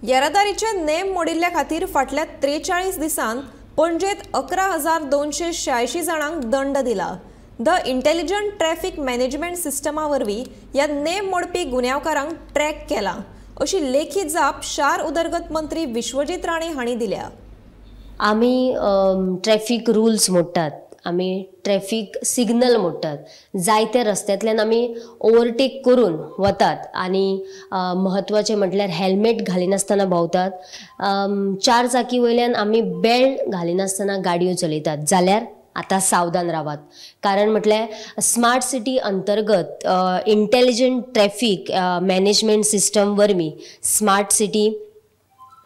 येरादारीचे नेम मोडिल्ल्या खातीर फाटल्या 43 दिसांत पणजेत 11,286 जाणांक दंड दिला. The intelligent traffic management Systema वरवीं ह्या नेम मोडपी गुन्यांवकारांक ट्रॅक केला अशी लेखी जाप शार उदरगत मंत्री विश्वजीत राणे हांणी दिल्या. आमी ट्रॅफिक रुल्स मोडटात, आमी ट्रॅफिक सिग्नल मोडटात, जायते रस्त्यांतल्यान आमी ओवरटेक करून वतात आनी म्हत्वाचें म्हटल्यार हेल्मेट घालिनासतना भोंवतात, चार चाकी वयल्यान आमी बेल्ट घालिनासतना गाडयो चलयतात. जाल्यार आतां सावधान रावात, कारण म्हटल्यार स्मार्ट सिटी अंतर्गत इंटेलिजंट ट्रॅफिक मॅनेजमेंट सिस्टम वरवीं स्मार्ट सिटी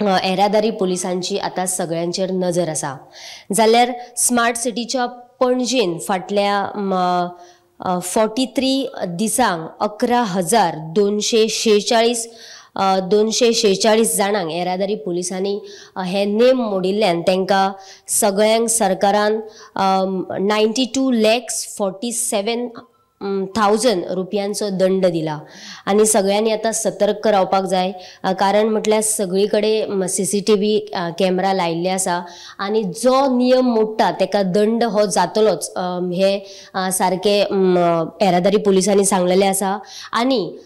येरादारी पुलिसांची आतां सगळ्यांचेर नजर आसा. जाल्यार स्मार्ट सिटीच्या पणजेन फाटल्या 43 दिसांक 11,246 जाणांक येरादारी पुलिसांनी हे नेम मोडिल्ल्यान तांकां सगळ्यांक सरकारान 92,47,000 रुपयांचो दंड दिला. आनी सगळ्यांनी आतां सतर्क रावपाक जाय, कारण म्हटल्यार सगळी कडेन CCTV camera लायिल्ले आसा आनी जो नियम मोडटा ताका दंड हो जातलोच हे सारकें येरादारी पुलिसांनी सांगलेलें आसा. आनी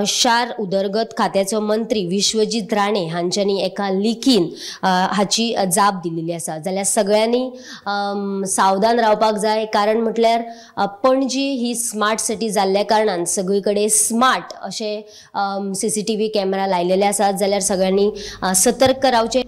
शार उदरगत खात्याचो मंत्री विश्वजीत राणे हांच्यांनी एका लिखीन हाची जाप दिल्ली आसा. जाल्यार सगळ्यांनी सावधान रावपाक जाय, कारण म्हटल्यार पणजी ही स्मार्ट सिटी जाल्ल्या कारणान सगळी कडेन स्मार्ट अशे CCTV camera लायलेले आसात. जाल्यार सगळ्यांनी सतर्क रावचें.